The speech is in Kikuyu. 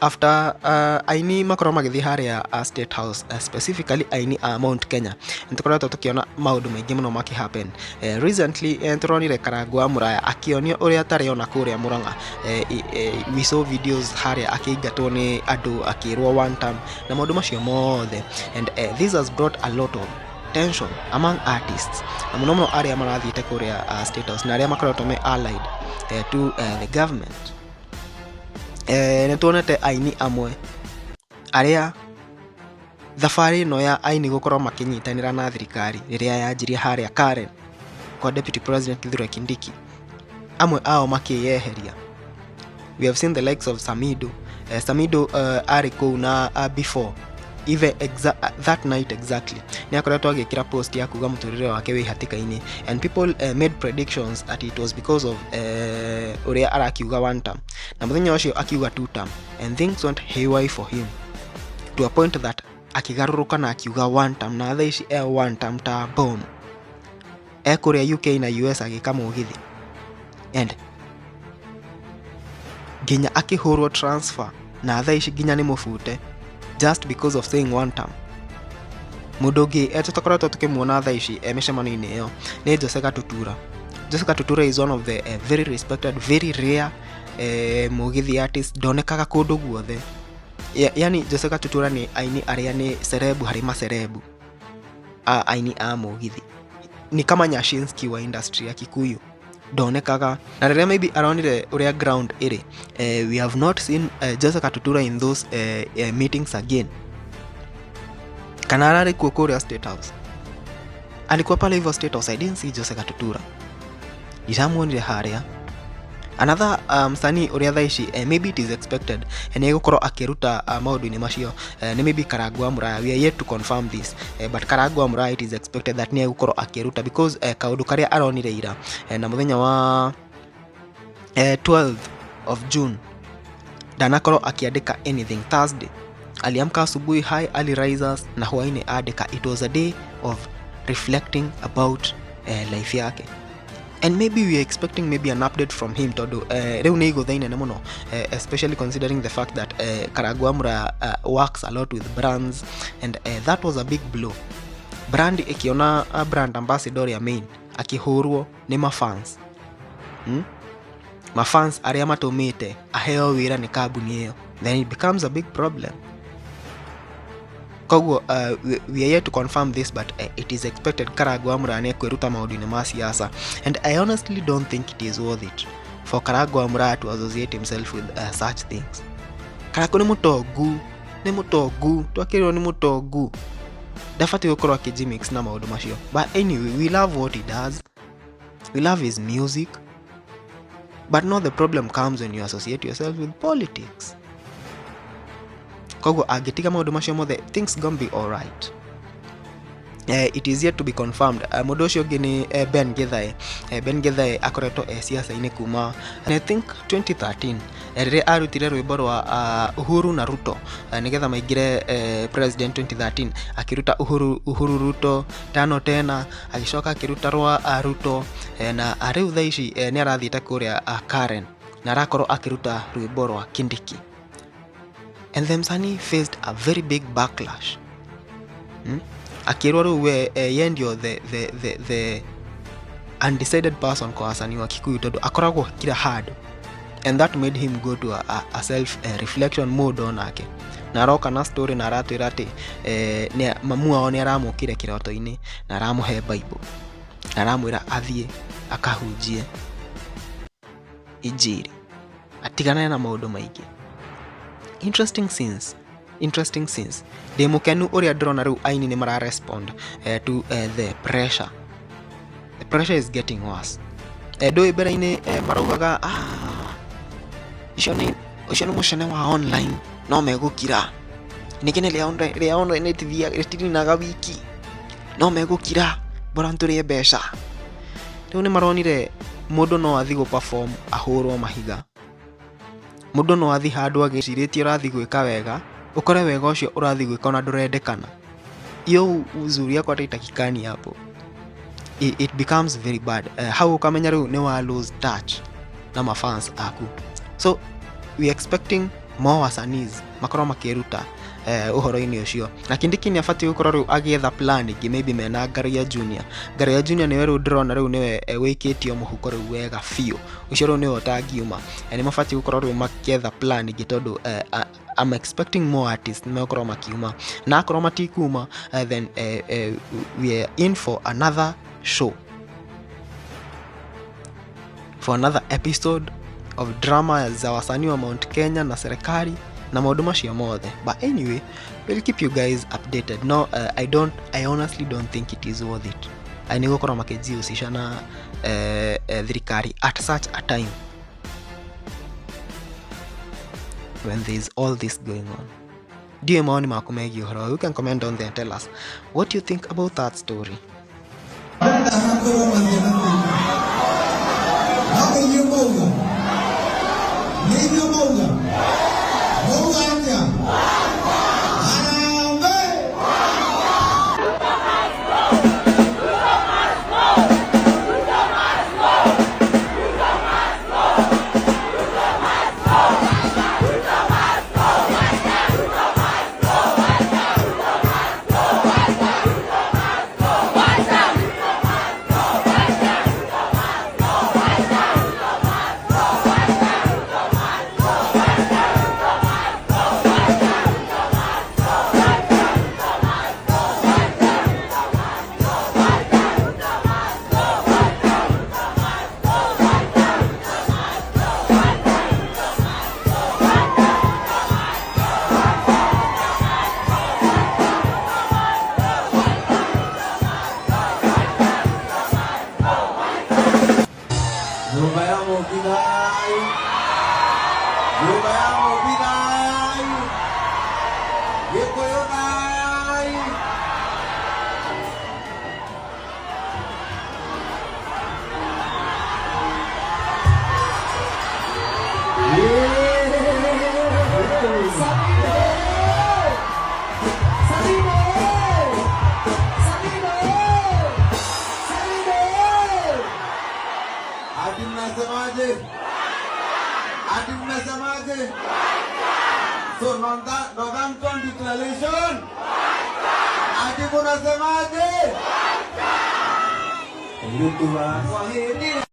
After aini makorwo magĩthiĩ harĩa State House, specifically aini a Mount Kenya, nĩ tũkoretwo tũkĩona maũndũ maingĩ mũno makĩ happen. Recently tũronire Karangũ wa Mũraya akĩonio ũrĩa atarĩ ona kũrĩa Mũrang'a. We saw videos harĩa akĩingatwo nĩ andũ, akĩrwo one term na maũndũ macio mothe, and this has brought a lot of tension among artists, na mũno mũno arĩa marathiĩte kũrĩa State House na arĩa makoretwo me allied to the government. Nĩ tuonete aini amwe arĩa thabarĩ ĩno ya aini gũkorwo makĩnyitanĩra na thirikari rĩrĩa yanjirie harĩa Karen kwa Deputy President Kithure Kindiki, amwe ao makĩyeheria. We have seen the likes of Samido. Samido arĩ kũu na before even that night exactly nĩ akoretwo agĩkĩra post ya kuga mũtũrĩre wake wĩ hatĩka-inĩ, and people made predictions that it was because of ũrĩa arakiuga one term, na mũthenya ũcio akiuga two term, and things went haywire for him to a point that akĩgarũrũka na akiuga one term, na thaa ici e one term ta bomb, e kũrĩa UK na US agĩka mũgithi, and nginya akĩhũrwo transfer, na thaa ici nginya nĩ mũbute just because of saying one term. Mũndũ ũngĩ tũtakoretwo tũkĩmuona thaa ici mĩcemanio-inĩ ĩyo nĩ Jose Gatutura. Jose Gatutura is one of the very respected, very rare mũgithi artist, ndonekaga kũndũ guothe. Yani Jose Gatutura nĩ aini arĩa nĩ cerebu harĩ macerebu a aini a mũgithi, ni kama Nyashinski wa industry ya Kikuyu, ndonekaga. Na rĩrĩa maybe aronire ũrĩa ground ĩrĩ, we have not seen Jose Gatutura in those meetings again. Kana ararĩ kuo kũrĩa State House? Alikuwa pale hivyo State House. I didn't see Jose Gatutura, ndiramuonire harĩa. Another msanii ũrĩa thaa ici maybe it is expected nĩ egũkorwo akĩruta maũndũ-inĩ macio nĩ maybe Karangũ wa Mũraya. We are yet to confirm this, but Karangũ wa Mũraya, it is expected that nĩ egũkorwo akĩruta because kaũndũ karĩa aronire ira na mũthenya wa 12th of June ndanakorwo akiandĩka anything. Thursday aliamka asubuhi, hi early risers, na hwaini andĩka it was a day of reflecting about life yake, and maybe we are expecting maybe an update from him, tondu riu nĩ igũtha inene mũno, especially considering the fact that Karangũ wa Mũraya works a lot with brands, and that was a big blow. Brand ĩkĩona brand ambassador ya main akĩhũrwo nĩ mafans, Mafans arĩa matũmĩte aheo wĩra nĩ kambuni ĩyo, then it becomes a big problem. Koguo we are yet to confirm this, but it is expected Karangũ wa Mũraya nĩ ekwĩruta maũndũ-inĩ ma siasa, and I honestly don't think it is worth it for Karangũ wa Mũraya to associate himself with such things. Karangũ nĩ mũtongu, nĩ mũtongu, twakĩrwo nĩ mũtongu, ndabatiĩ gũkorwo akĩjimix na maũndũ macio. But anyway, we love what he does, we love his music, but now the problem comes when you associate yourself with politics. Koguo angĩtiga maũndũ macio mothe, things gonna be alright. It is yet to be confirmed. Mũndũ ũcio ũngĩ nĩ Ben Githae. Ben Githae akoretwo e siasa-inĩ kuma I think 2013, rĩrĩa arutire rwĩmbo rwa Uhuru na Ruto, nĩgetha maingĩre president 2013, akĩruta Uhuru, Uhuru Ruto tano tena, agĩcoka akĩruta rwa Ruto, na rĩu thaa ici nĩ arathiĩte kũrĩa Karen na arakorwo akĩruta rwĩmbo rwa Kindiki, and the msanii faced a very big backlash, Akĩrwo rĩu we ye ndio the undecided person kwa wasanii wa Kikuyu, tondũ akoragwo kila handũ, and that made him go to a self reflection mode onake, na aroka na story na aratwĩra atĩ mamu wao nĩ aramũkire kĩroto-inĩ na aramũhe Bible na aramwĩra athiĩ akahunjie injiri, atigane na maũndũ maingĩ. Interesting scenes, interesting scenes. Ndĩ mũkenu ũrĩa ndĩrona rĩu aini nĩ mara respond to the pressure. The pressure is getting worse. Ndũĩ mbere-inĩ maraugaga, "Ah, icio nĩ ũcio nĩ mũcene wa online, no megũkira nĩkĩ rĩa online rĩtirinaga wiki, no megũkira bora ntũrĩe mbeca." Rĩu nĩ maronire mũndũ no athiĩ gũ perform ahũrwo mahiga, mũndũ no athiĩ handũ agĩcirĩtie ũrathiĩ gwĩka wega, ũkore wega ũcio ũrathiĩ gwĩka ona ndũrendekana. Hiyo uzuri yako hata itakikani hapo. It becomes very bad. Hau ũkamenya rĩu nĩ wa lose touch na mafans aku. So we expecting Mo wasanii makorwo makĩruta ũhoro-inĩ ũcio. Na Kindiki nĩ abatiĩ gũkorwo rĩu agĩetha plan ĩngĩ, maybe mena Ngaruiya Junior. Ngaruiya Junior nĩwe rĩu ndĩrona rĩu nĩwe wĩkĩtio mũhuko rĩu wega biũ, ũcio rĩu nĩwe ũtangiuma. Nĩ mabatiĩ gũkorwo rĩu makĩetha plan ĩngĩ tondũ I'm expecting more artists megũkorwo makiuma, na akorwo matikuma, then we are in for another show, for another episode of drama za wasanii wa Mount Kenya na serikali na maũndũ macio mothe. But anyway, we'll keep you guys updated. No, I honestly don't think it is worth it nĩ gũkorwo makĩjihusisha na thirikari at such a time when there is all this going on. Ndiũĩ maoni maku megiĩ ũhoro. You can comment down there and tell us what you think about that story. Ndanakorwo mathĩna maingĩ no nĩ inyuĩ mauga, nĩ inyuĩ mauga, mauga atĩa? Harambee! Nyũmba ya Mũmbi thayũ, nyũmba ya Mũmbi thayũ, Gĩkũyũ thayũ. Ati mnasemaje? Ati mnasemaje? So Northampton Declaration. Ati munasemaje? Kwaheri.